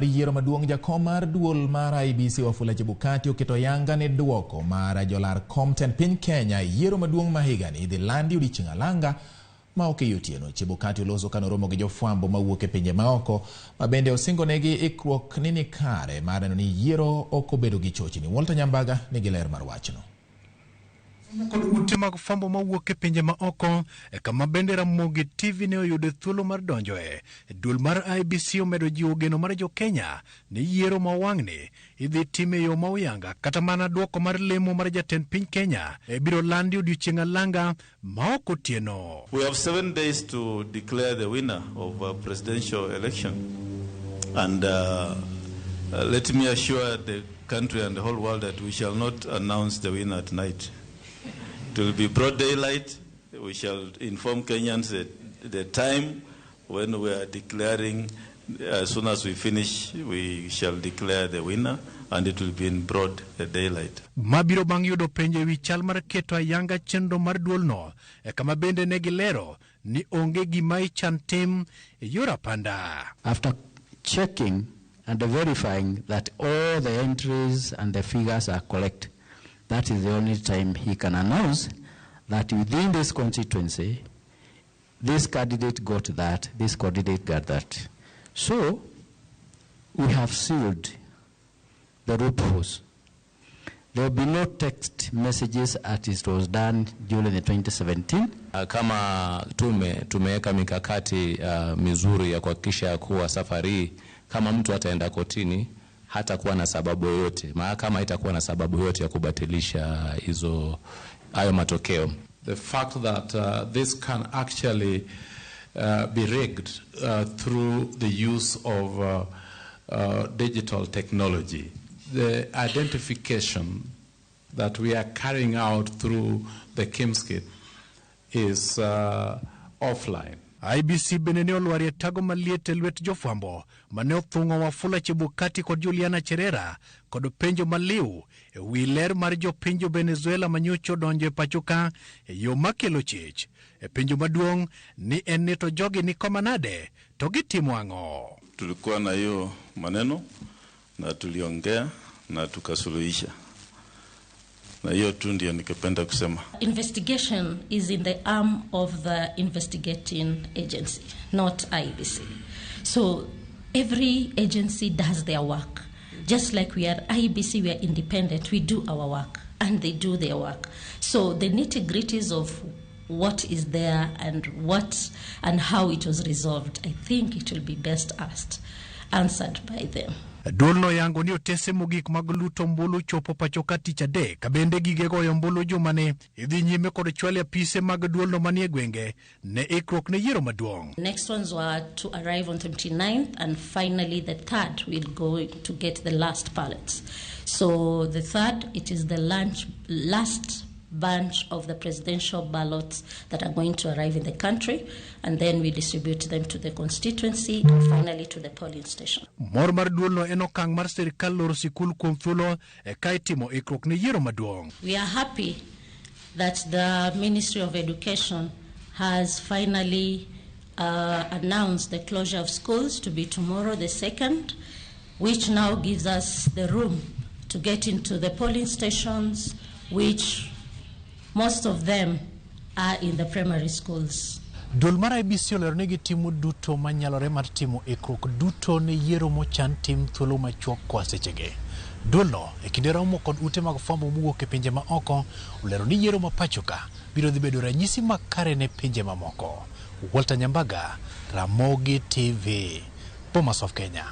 Yiero maduong' jakom mar duol mar IEBC Wafula Chebukati oketo yanga ne duoko mar jolar kom tend piny Kenya e yiero maduong' ma higani idhi landi odiochieng' alanga ma ok ei otieno. Chebukati oloso kanoromo gi jofwambo mawuok e pinje maoko ma bende osingonegi ikruok ni ni kare mar neno ni yiero ok obedo gi chochni. Walter Nyambaga nigi ler mar wachno. Kod ute mag fwambo mawuok e pinje ma oko e kama bende Ramogi TV ne oyudo thuolo mar donjoe. Duol mar IEBC omedo jiwo geno mar jo-Kenya ni yiero ma wang'ni idhi tim e yo ma oyanga kata mana duoko mar lemo mar jatend piny Kenya e biro landi odiochieng' alanga ma ok otieno. We have 7 days to declare the winner of a presidential election. And let me assure the country and the whole world that we shall not announce the winner at night. It will be broad daylight. We shall inform Kenyans the time when we are declaring. As soon as we finish, we shall declare the winner, and it will be in broad daylight. Mabiro bang' yudo penjo ewi chal mar keto ayanga chenro mar duolno e kama bende ne gilero ni onge gima ichan tim e yor apanda. After checking and verifying that all the entries and the figures are correct, that is the only time he can announce that within this constituency, this candidate got that, this candidate got that. So, we have sealed the loopholes. There will be no text messages as it was done during the 2017. Kama tume tumeweka mikakati mizuri ya kuhakikisha kuwa safari hii kama mtu ataenda kotini hatakuwa na sababu yoyote, mahakama itakuwa na sababu yoyote ya kubatilisha hizo hayo matokeo. The fact that this can actually be rigged through the use of digital technology. The identification that we are carrying out through the KIEMS kit is offline. IEBC bende ne olwarie tago maliet e lwet jofwambo mane othung'o Wafula Chebukati kod Juliana Cherera kod penjo maliw e wi ler mar jopiny jo Venezuela manyocha odonjo e pacho ka e yo makelo chich. E penjo maduong' ni en ni to jogi ni koma nade to gitimo ang'o? Tulikuwa na hiyo maneno na tuliongea na tukasuluhisha, na hiyo tu ndio ningependa kusema. Investigation is in the arm of the investigating agency, not IEBC. So every agency does their work. Just like we are IEBC, we are independent, we do our work, and they do their work. So the nitty gritties of what is there and what and how it was resolved, I think it will be best asked, answered by them. Duolno yango ni otese mogik mag luto ombulu chopo pacho ka tich adek ka bende gige goyo ombulu jumani idhi nyime kod chwalo apise mag duolno manie gwenge ne ikruok ne yiero maduong'. Next ones were to arrive on 29th, and finally the third will go to get the last pallets. So the third, it is the last bunch of the presidential ballots that are going to arrive in the country, and then we distribute them to the constituency and finally to the polling station. Mor mar duolno en okang' mar sirikal loro sikul kuom thuolo e ka itimo ikruok ne yiero maduong'. We are happy that the Ministry of Education has finally announced the closure of schools to be tomorrow, the 2nd, which now gives us the room to get into the polling stations, which most of them are in the primary schools. Duol mar IEBC olero ni gitimo duto manyalore mar timo ikruok duto ne yiero mochan tim thuolo machuok koa sechegi. Duolno e kinde romo kod ute mag fwambo mowuok e pinje ma oko olero ni yiero ma pacho ka biro dhi bedo ranyisi makare ne pinje mamoko. Walter Nyambaga, Ramogi TV, Bomas of Kenya.